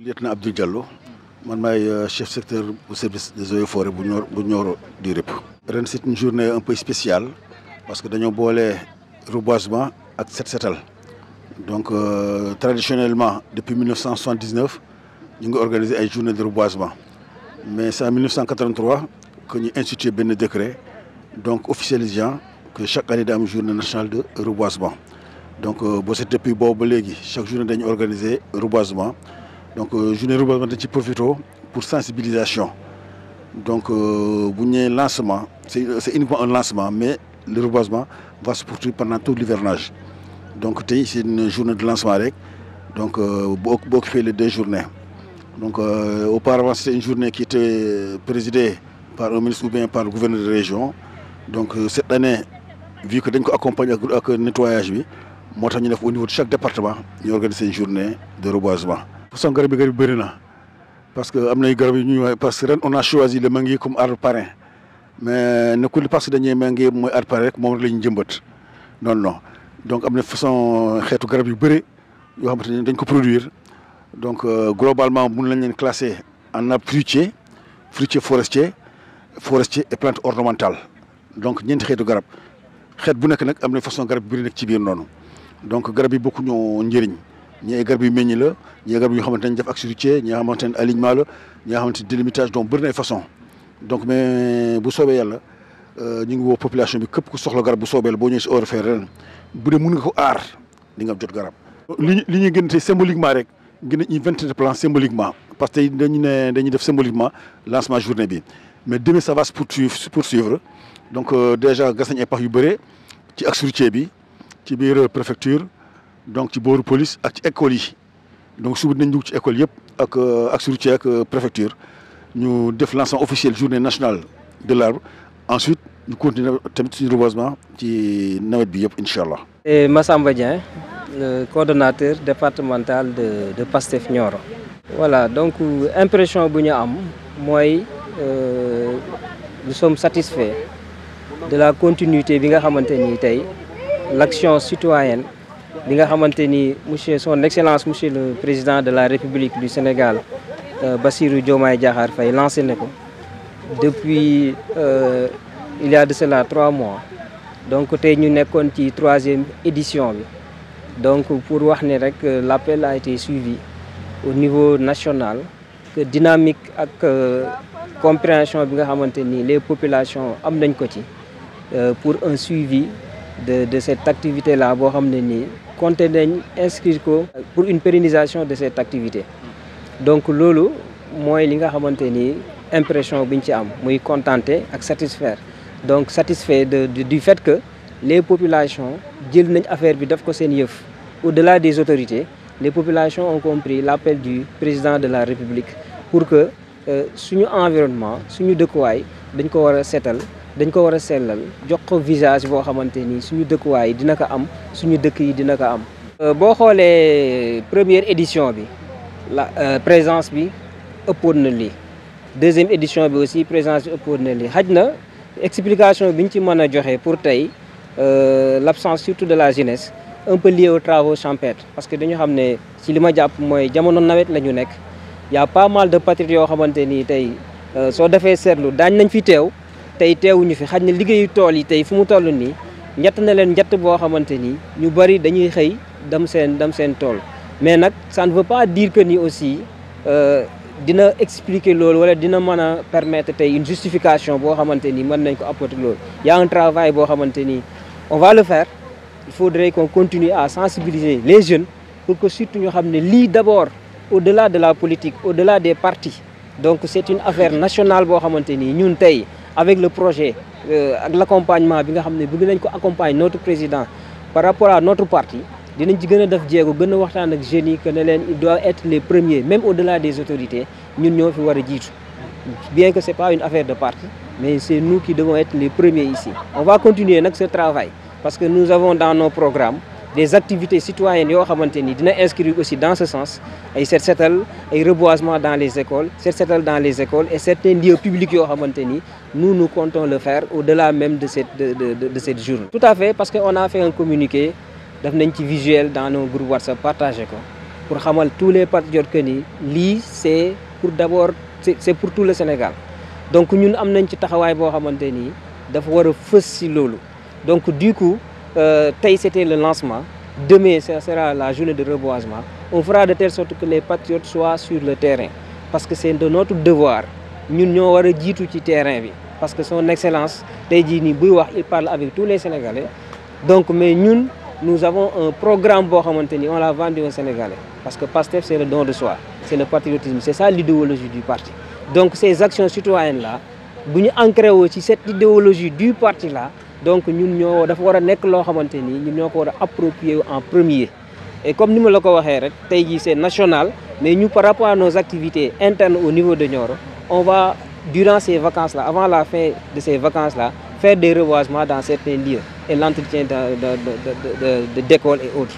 lieutenant Abdou Diallo man maay chef secteur du service des eaux et forêts bu Nioro du Rip. ren c'est une journée un peu spéciale parce que dañoo boole reboisement ak set setal donc traditionnellement depuis 1979 ñu ngi organiser ay journée de reboisement mais c'est en 1983 que ñu institué benn décret donc officialisant que chaque année da am journée nationale de reboisement donc boo seet depuis boobu ba léegi chaque journée dañu organiser reboisement donc journée reboisement dañ ci profito pour sensibilisation donc bu ñu nee lancement c'est uniquement un lancement mais le reboisement va se poursuivre pendant tout l'hivernage donc tey c'est une journée de lancement rek donc boo occupé les 2 journées donc auparavant c'était une journée qui était présidée par un ministre ou bien par le gouverneur de région donc cette année vu que dañ ko accompagner ak nettoyage bi moo tax ñu def au niveau de chaque département ñu organiser une journée de reboisement. façon garab yi bëri na parce que am nay garab yi ñuy parce que ren on a choisi le manguier comme arbre parrain mais nekkul parce que dañuy manguier mooy arbre parrain rek moom rek la ñu jëmbat non donc am na façon xeetu garab yu bëri yoo xamante ne dañ ko produire donc globalement mun nañ leen classer en arbre fruitier forestier et plante ornementale donc ñeenti xeetu garab xeet bu nekk nag am na façon garab yu bëri nekk ci biir noonu donc garab yi bokkuñu njëriñ ñi ay garab yu meññ la ñi ay garab yoo xamante ne def axe routier ñi nga xamante ne alignement la ñi nga xamante ne délimitage donc bëri na ay façon donc mais bu soobee yàlla ñu ngi woo population bi képp ku soxla garab bu soobee la boo ñëwee si ORFR ren bu dee mën nga ko aar di nga jot garab. li ñuy gën tey symboliquement rek gën a inventé plan symboliquement parce que dañuy def symboliquement lancement journée bi mais demain ça va se poursuivre donc déjà gas nañ ay pax yu bëre ci axe routier bi ci biir préfecture donc ci booru police ak ci école yi donc suba dinañ dugg ci école yëpp ak axe routier ak préfecture ñu def lancement officiel journée nationale de l'arbre ensuite ñu continuer tamit suñu reboisement ci nawet bi yëpp incha allah. Et Massamba Dieng, le coordonnateur départemental de PASTEF Nioro. Voilà, donc impression bu ñu am mooy nous sommes satisfaits de la continuité bi nga xamante ni tey l'action citoyenne bi nga xamante ni son excellence monsieur le président de la République du Sénégal Bassirou Diomaye Diakhar Faye lancé na ko depuis il y a de cela 3 mois donc tey ñu nekkoon ci 3e édition bi donc pour wax ne rek l'appel a été suivi au niveau national que dynamique ak compréhension bi nga xamante ni les populations am nañ ko ci pour un suivi de cette activité là boo xam ne nii compté nañ inscrire ko pour une pérennisation de cette activité donc loolu mooy li nga xamante ni impression bi ñu ci am muy contenté ak satisfaire donc satisfait du fait que les populations jël nañ affaire bi def ko seen yëf au-delà des autorités les populations ont compris l'appel du président de la République pour que suñu environnement suñu dëkkuwaay dañ ko war a seetal dañ ko war a sellal jox ko visage boo xamante ni suñu dëkkuwaay dina ko am suñu dëkk yi dina ko am. boo xoolee première édition bi la présence bi ëppoon na lii 2e édition bi aussi présence bi ëppoon na lii xaj na explication bi ñu ci mën a joxe pour tey l'absence surtout de la jeunesse un peu liée aux travaux champêtres parce que dañu xam ne ci li ma jàpp mooy jamono nawet la ñu nekk y a pas mal de patriotes yoo xamante ni tey soo defee seetlu daañ nañ fi teew tey teewuñu fi xaj na liggéeyu tool yi tey fu mu toll nii njett na leen njett boo xamante ni ñu bari dañuy xëy dem seen tool mais nag ça ne veut pas dire que ni aussi dina expliquer loolu wala dina mën a permettre tey une justification boo xamante ni mën nañ ko apporter loolu y a un travail boo xamante ni on va le faire il faudrait qu'on continue à sensibiliser les jeunes pour que surtout ñu xam ne lii d'abord au-delà de la politique au-delà des partis donc c'est une affaire nationale boo xamante ni ñun tey avec le projet ak l'accompagnement bi nga xam ne bëgg nañ ko accompagner notre président par rapport à notre parti dinañ ci gën a def jéego gën a waxtaan ak jeunes yi que ne leen ils doivent être les premiers même au-delà des autorités ñun ñoo fi war a jiitu bien que c'est pas une affaire de parti mais c'est nous qui devons être les premiers ici. On va continuer nag ce travail parce que nous avons dans nos programmes des activités citoyennes yoo xamante ni dina inscrire aussi dans ce sens ay set setal ay reboisement dans les écoles set setal dans les écoles et certains lieux publics yoo xamante ni nous comptons le faire au-delà même de cette journée. Tout à fait parce que on a fait un communiqué def nañ ci visuel dans nos groupes WhatsApp partagé ko pour xamal tous les patriotes que ni lii c'est pour d'abord c'est pour tout le Sénégal donc ñun am nañ ci taxawaay boo xamante ni dafa war a fës si loolu donc du coup tey c'était le lancement demain ça sera la journée de reboisement on fera de telle sorte que les patriotes soient sur le terrain parce que c'est de notre devoir ñun ñoo war a jiitu ci terrain bi parce que son excellence tey jii nii buy wax il parle avec tous les Sénégalais donc mais ñun nous avons un programme boo xamante ni on l'a vendu aux Sénégalais parce que PASTEF c'est le don de soi c'est le patriotisme c'est ça l'idéologie du parti donc ces actions citoyennes là bu ñu ancré woo ci cette idéologie du parti là donc ñun ñoo dafa war a nekk loo xamante ni ñun ñoo ko war a approprier en premier et comme ni ma la ko waxee rek tey jii c'est national mais ñu par rapport à nos activités internes au niveau de Nioro on va durant ces vacances là avant la fin de ces vacances là faire des reboisements dans certains lieux et l'entretien de d'écoles et autres.